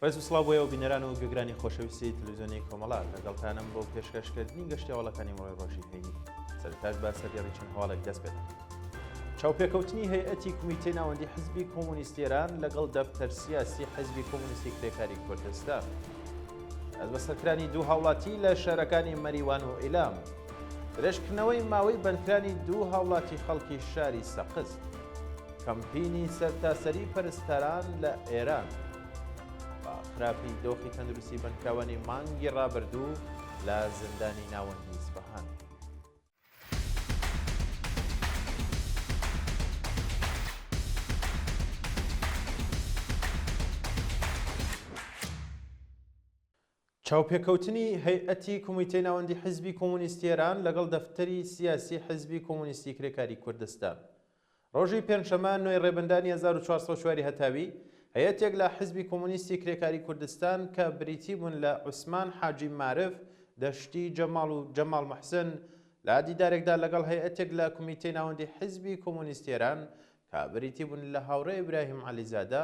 ڕێز و سڵاو بۆ ئێوە بینەران و گوێگرانی خۆشەویستی تەلەڤیزیۆنی کۆمەڵە، لەگەڵتانم بۆ پێشکەشکردنی گەشتی هەواڵەکانی ئەمڕۆی ڕۆژی هەینی. سەرەتاش بە سەردێڕی چەند هەواڵێک دەست پێ دەکەین. چاوپێکەوتنی هەیئەتی کومیتەی ناوەندی حزبی کۆمۆنیستی ئێران لەگەڵ دەفتەر سیاسی حزبی کۆمۆنیستی کرێکاری کوردستان. دەستبەسەرکرانی دوو هاوڵاتی لە شارەکانی مەریوان و ئیلام. درێژکردنەوەی ماوەی بەندکرانی دوو هاوڵاتی خەڵکی شاری سەقز. کەمپینی سەرتاسەری پەرستاران لە ئێران. بە خراپی دۆخی تەندروستی بەندکراوانی مانگی ڕابردوو لە زیندانی ناوەندی ئیسفەهان. چاوپێکەوتنی هەیئەتی کومیتەی ناوەندی حیزبی کۆمۆنیستی ئێران لەگەڵ دەفتەری سیاسی حیزبی کۆمۆنیستی کرێکاری کوردستان. ڕۆژی پێنجشەممە نۆی ڕێبەندانی 1404 ی هەتاوی، هەیئەتێک لە حیزبی کۆمۆنیستی کرێکاری کوردستان کە بریتی بوون لە عوسمان حاجی مارف، دەشتی جەماڵ و جەماڵ موحسن لە دیدارێکدا لەگەڵ هەیئەتێک لە کومیتەی ناوەندی حیزبی کۆمۆنیستی ئێران کە بریتی بوون لە هاوڕێ ئیبراهیم عەلیزادە،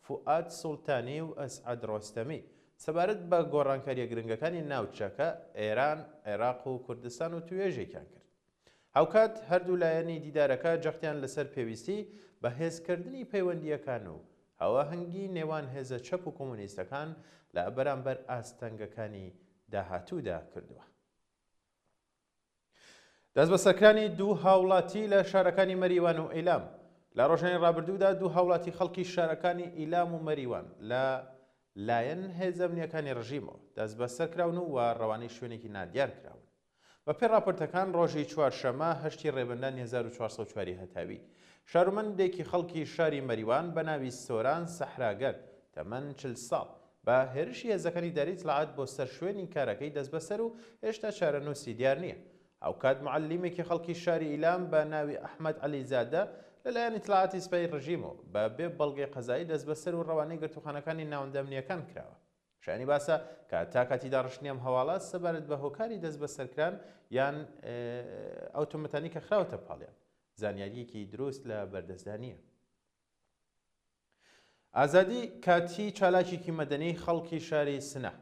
فوئاد سوڵتانی و ئەسعەد ڕۆستەمی سەبارەت بە گۆڕانکارییە گرنگەکانی ناوچەکە، ئێران، عێراق و کوردستان وتوێژێکیان کرد. هاوکات هەردوو لایەنی دیدارەکە جەختیان لەسەر پێویستی بەهێزکردنی پەیوەندییەکان و هاواهەنگی نێوان هێزە چەپ و کۆمۆنیستەکان لە بەرامبەر ئاستەنگەکانی داهاتوودا کردووە. دەستبەسەرکرانی دوو هاوڵاتی لە شارەکانی مەریوان و ئیلام لە ڕۆژانی ڕابردوودا دوو هاوڵاتی خەڵکی شارەکانی ئیلام و مەریوان لە لایەن هێزە ئەمنییەکانی ڕژیمەوە دەستبەسەر کراون و ڕەوانەی شوێنێکی نادیار کراون. بەپێی ڕاپۆرتەکان ڕۆژی چوارشەممە هەشتی ڕێبەندانی 1404 ی هەتاوی، شارومەندێکی خەڵکی شاری مەریوان بە ناوی سۆران سەحراگەرد تەمەن 40 ساڵ بە هێرشی هێزەکانی ئیدارەی ئیتلاعات بۆ سەر شوێنی کارەکەی دەستبەسەر و هێشتا چارەنووسی دیار نییە. هاوکات موعەلیمێکی خەڵکی شاری ئیلام بە ناوی ئەحمەد عەلیزادە لەلایەن ئیتلاعاتی سپای ڕژیمەوە بە بێ بەڵگەی قەزایی دەستبەسەر و ڕەوانەی گرتووخانەکانی ناوەندە ئەمنییەکان کراوە. شایانی باسە کە تا کاتی داڕشتنی ئەم هەواڵە سەبارەت بە هۆکاری دەستبەسەرکران یان ئەو تۆمەتانەی کە خراوەتە پاڵیان زانیارییەکی دروست لە بەردەستدا نییە. ئازادی کاتیی چالاکێکی مەدەنیی خەڵکی شاری سنە.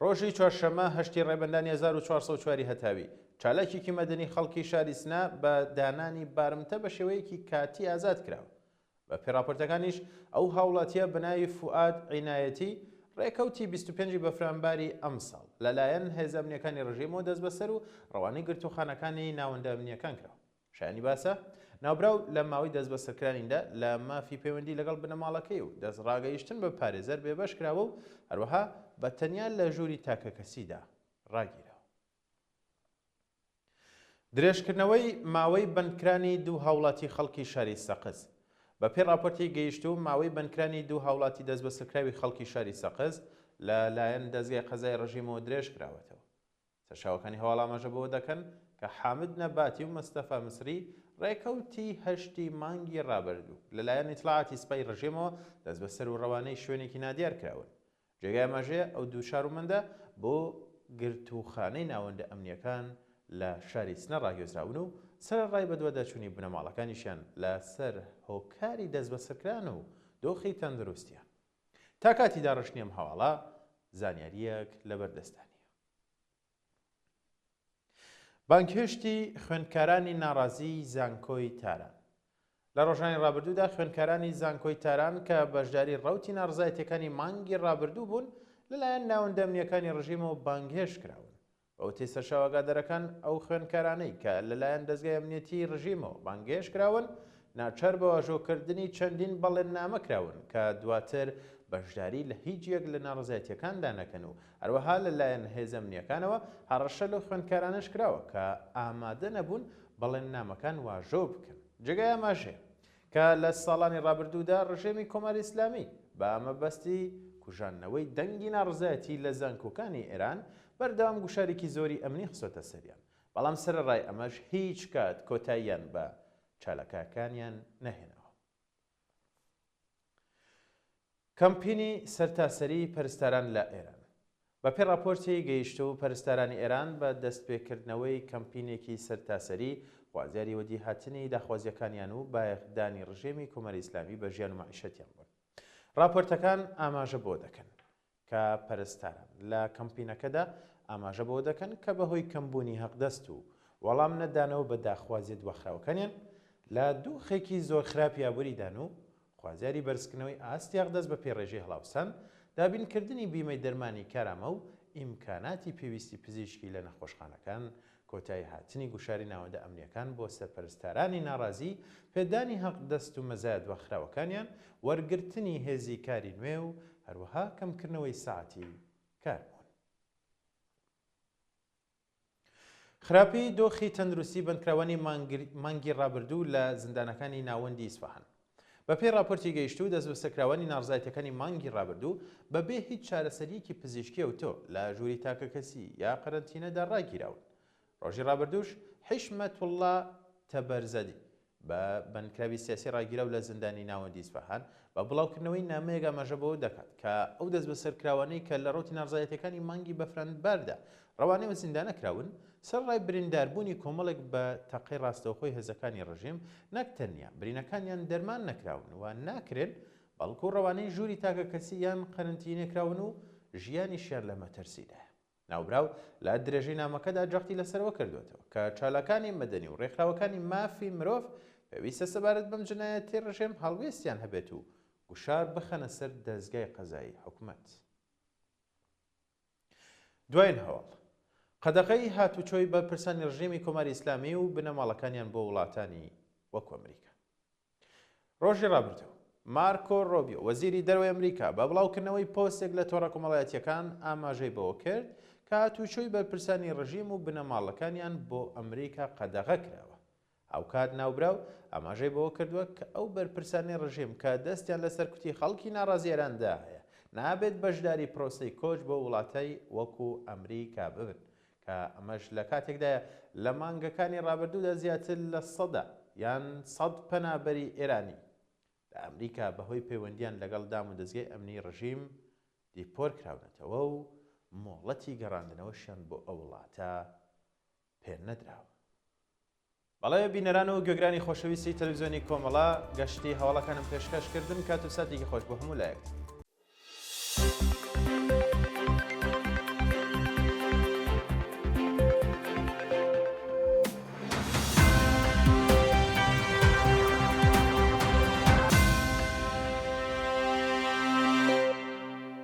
ڕۆژی چوارشەممە هەشتی ڕێبەندانی 1404 ی هەتاوی، چالاکێکی مەدەنی خەڵکی شاری سنە بە دانانی بارمتە بە شێوەیەکی کاتی ئازاد کراوە. بە پێی ڕاپۆرتەکانیش ئەو هاوڵاتییە بە ناوی فوئاد عینایەتی ڕێکەوتی 25 ی بەفرانباری ئەمساڵ لە لایەن هێزە ئەمنییەکانی ڕژێمەوە دەستبەسەر و ڕەوانەی گرتووخانەکانی ناوەندە ئەمنییەکان کراوە. شایانی باسە، ناوبراو لە ماوەی دەستبەسەرکرانیدا لە مافی پەیوەندی لەگەڵ بنەماڵەکەی و دەستڕاگەیشتن بە پارێزەر بێبەش کراوە و هەروەها بە تەنیا لە ژووری تاکەکەسیدا ڕاگیراوە. درێژکردنەوەی ماوەی بەندکرانی دوو هاوڵاتی خەڵکی شاری سەقز بە پێی ڕاپۆرتی گەیشتوو، ماوەی بەندکرانی دوو هاوڵاتی دەستبەسەرکراوی خەڵکی شاری سەقز لە لایەن دەزگای قەزای ڕژیمەوە درێژ کراوەتەوە. سەرچاوەکانی هەواڵ ئاماژە بەوە دەکەن کە حامد نەباتی و مستەفا مسری ڕێکەوتی هەشتی مانگی ڕابردوو لەلایەن ئیتڵاعاتی سپای ڕژێمەوە دەستبەسەر و ڕەوانەی شوێنێکی نادیار کراون. جێگای ئاماژەیە ئەو دوو شارومەندە بۆ گرتووخانەی ناوەندە ئەمنییەکان لە شاری سنە ڕاگوێزراون و سەرەڕای بەدواداچوونی بنەماڵەکانیشیان لەسەر هۆکاری دەستبەسەرکران و دۆخی تەندروستیان تا کاتی داڕشتنی ئەم هەواڵە زانیارییەک لەبەردەستدا نییە. بانگهێشتی خوێندکارانی ناڕازیی زانکۆی تاران لە ڕۆژانی ڕابردوودا خوێندکارانی زانکۆی تاران کە بەشداری ڕەوتی ناڕزایەتیەکانی مانگی ڕابردوو بوون لەلایەن ناوەندە ئەمنییەکانی ڕژیمەوە بانگهێشت کراون. بە وتەی سەرچاوە ئاگادارەکان، ئەو خوێندکارانەی کە لەلایەن دەزگای ئەمنیەتیی ڕژیمەوە بانگهێشت کراون، ناچار بە واژۆکردنی چەندین بەڵێننامە کراون کە دواتر بەشداری لە هیچ یەک لە ناڕەزایەتییەکاندا نەکەن و هەروەها لەلایەن هێزە ئەمنییەکانەوە هەڕەشە لەو خوێندکارانەش کراوە کە ئامادە نەبوون بەڵێننامەکان واژۆ بکەن. جێگای ئاماژەیە کە لە ساڵانی ڕابردوودا ڕژێمی کۆماری ئیسلامی بە مەبەستی کوژاندنەوەی دەنگی ناڕەزایەتی لە زانکۆکانی ئێران بەردەوام گوشارێکی زۆری ئەمنی خستۆتە سەریان، بەڵام سەرەڕای ئەمەش هیچ کات کۆتاییان بە چالاکەکانیان نەهێناوە. کەمپینی سەرتاسەریی پەرستاران لە ئێران بە پێی ڕاپۆرتی گەیشتوو، پەرستارانی ئێران بە دەستپێکردنەوەی کەمپینێکی سەرتاسەری خوازیاری وەدیهاتنی داخوازییەکانیان و بایەخدانی ڕژێمی کۆماری ئیسلامی بە ژیان و مەعیشەتیان بوون. ڕاپۆرتەکان ئاماژە بەوە دەکەن. کە پەرستاران لە کەمپینەکەدا ئاماژە بەوە دەکەن کە بەهۆی کەمبوونی هەقدەست و وەڵام نەدانەوە بە داخوازیە دواخراوەکانیان لە دۆخێکی زۆر خراپی ئابووریدان و خوازیاری بەرزکردنەوەی ئاستی هەقدەست بەپێی ڕێژەی هەڵاوسان، دابینکردنی بیمەی دەرمانی کارامە و ئیمکاناتی پێویستی پزیشکی لە نەخۆشخانەکان، کۆتایی هاتنی گوشاری ناوەندە ئەمنییەکان بۆ سەر پەرستارانی ناڕازی، پێدانی هەقدەست و مەزایا دواخراوەکانیان، وەرگرتنی هێزی کاری نوێ و هەروەها کەمکردنەوەی سەعاتی کار بوون. خراپی دۆخی تەندروستی بەندکراوانی مانگی ڕابردوو لە زیندانەکانی ناوەندی ئیسفەهان. بەپێی ڕاپۆرتی گەیشتوو، دەستبەسەرکراوانی ناڕزایەتیەکانی مانگی ڕابردوو بەبێ هیچ چارەسەرییەکی پزیشکی ئەوتۆ لە ژووری تاکەکەسی یا قەرەنتینەدا ڕاگیراون. ڕۆژی ڕابردووش حیشمەتوڵڵا تەبەرزەدی، بە بەندکراوی سیاسی ڕاگیراو لە زیندانی ناوەندی ئیسفەهان، بە بڵاوکردنەوەی نامەیەک ئاماژە بەوە دەکات کە ئەو دەستبەسەرکراوانەی کە لە ڕەوتی ناڕزایەتیەکانی مانگی بەفرانباردا ڕەوانەی ئەو زیندانە کراون، سەرەڕای برینداربوونی کۆمەڵێک بە تەقەی ڕاستەوخۆی هێزەکانی ڕژیم، نەک تەنیا برینەکانیان دەرمان نەکراون و ناکرێن، بەڵکو ڕەوانەی ژووری تاکەکەسی یان قەرەنتینە کراون و ژیانیشیان لە مەترسیدایە. ناوبراو لە درێژەی نامەکەدا جەختی لەسەر ئەوە کردووەتەوە کە چالاکانی مەدەنی و ڕێکخراوەکانی مافی مرۆڤ پێویستە سەبارەت بەم جنایەتەی ڕژێم هەڵوێستیان هەبێت و گوشار بخەنە سەر دەزگای قەزایی حکومەت. دوایین هەواڵ، قەدەغەی هاتوچۆی بەرپرسانی ڕژێمی کۆماری ئیسلامی و بنەماڵەکانیان بۆ وڵاتانی وەکو ئەمریکا. ڕۆژی ڕابردوو، مارکۆ ڕۆبیۆ، وەزیری دەرەوەی ئەمریکا بە بڵاوکردنەوەی پۆستێک لە تۆڕە کۆمەڵایەتییەکان ئاماژەی بەوە کرد کە هاتوچۆی بەرپرسانی ڕژیم و بنەماڵەکانیان بۆ ئەمریکا قەدەغە کراوە. هاوکات ناوبراو ئاماژەی بەوە کردووە کە ئەو بەرپرسانەی ڕژیم کە دەستیان لە سەرکوتی خەڵکی ناڕازی ئێراندا هەیە، نابێت بەشداری پرۆسەی کۆچ بۆ وڵاتای وەکو ئەمریکا ببن کە ئەمەش لە کاتێکدایە لە مانگەکانی ڕابردوودا زیاتر لە سەدە یان سەد پەنابەری ئێرانی لە ئەمریکا بەهۆی پەیوەندییان لەگەڵ دامودەزگای ئەمنیی ڕژیم دیپۆر کراونەتەوە و مۆڵەتی گەڕاندنەوەشیان بۆ ئەو وڵاتە پێ نەدراوە. بەڵێ بینەران و گوێگرانی خۆشەویستی تەلەفزیۆنی کۆمەڵە، گەشتی هەواڵەکانم پێشکەش کردن، کات و ساتێکی خۆش بۆ هەموو لایەکتان.